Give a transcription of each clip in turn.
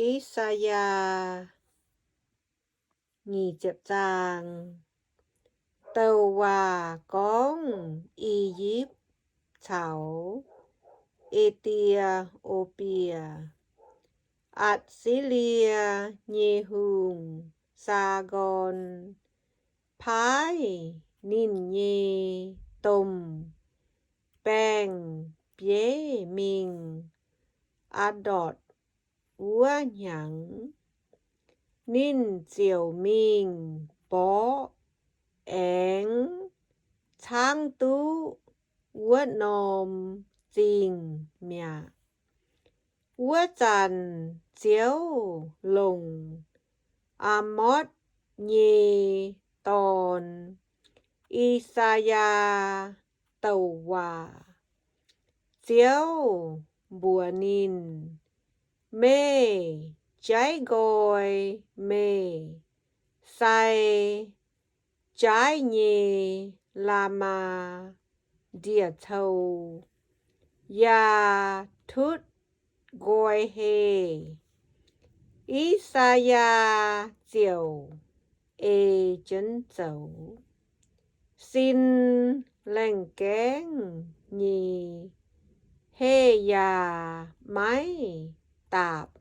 I^saa^yaa nyic ziepc zaang. Douc waac gorngv I^yipv caux E^tie^o^bie. Atc^si^lie nyei hungh, Saagorn, paaiv ninh nyei domh baeng-bieiv mingh Aa^ndortc wuov hnyangx. Ninh ziouc mingh mborqv aengx caangv duqv wuov norm zingh mi'aqv. Wuov zanc Ziouv longc Aamotv nyei dorn, I^saa^yaa, douc waac. Ziouv mbuox ninh, Meih jaiv nqoi meih sai jaaiv nyei la'maah ndie-cou, yaac tutv nqoi heh. I^saa^yaa ziouc ei jienv zoux. Sin laengh gaengv nyei, heh yaac maiv daapc,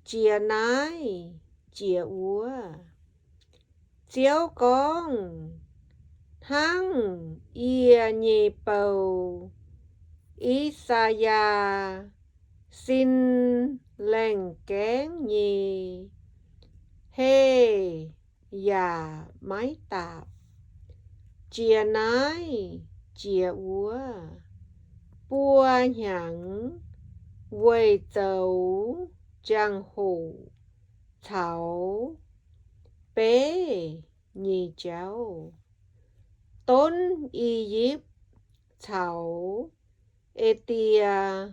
jiex naaiv jiex wuov. Ziouv gorngv, Hnangv yie nyei bou, I^saa^yaa, sin laengh gaengv nyei, heh yaac maiv daapc, jiex naaiv jiex wuov, buo hnyangx weic zoux jangx-hoc caux beiv nyei jauv, donv I^yipv caux E^tie^o^bie.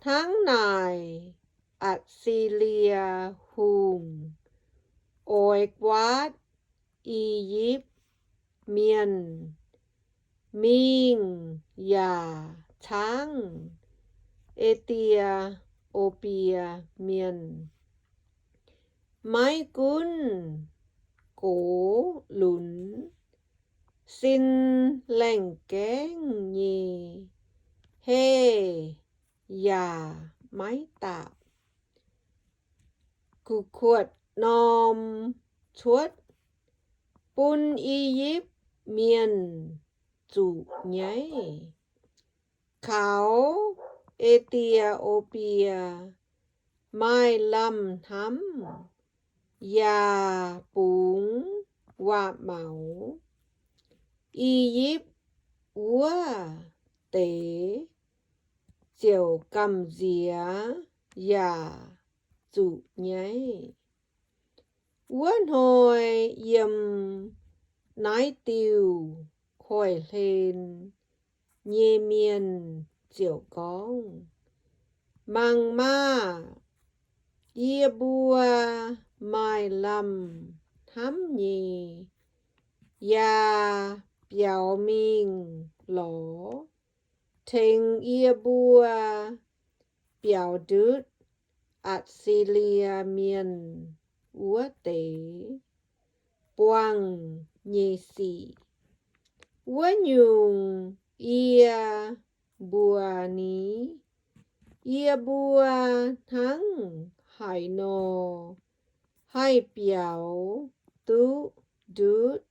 Hnangv naaic, Atc^si^lie Hungh oix guaatv I^yipv Mienh mingh yaac caangv E^tie^o^bie Mienh. Maiv gunv gox lunx, sin laengh gaengv nyei, heh yaac maiv daapc, gu'kuotv norm cuotv, bun I^yipv Mienh zuqc nyaiv. Kaux E^tie^o^bie maaih lamh hnamv yaac bungx waac-maux, I^yipv wuov deix ziouc gamh nziex yaac zuqc nyaiv. Wuov hnoi yiem naaiv diuh koiv-hlen nyei mienh ziouc gorngv, Mangc maah! Yie mbuo maaih lamh hnamv nyei, yaac biaux mingh lorz tengx yie mbuo biaux ndutv Atc^si^lie Mienh wuov deix buangh nyei sic. Wuov nyungc yie mbuox ni, yie mbuo hnangv haaix nor haih biaux duqv ndutv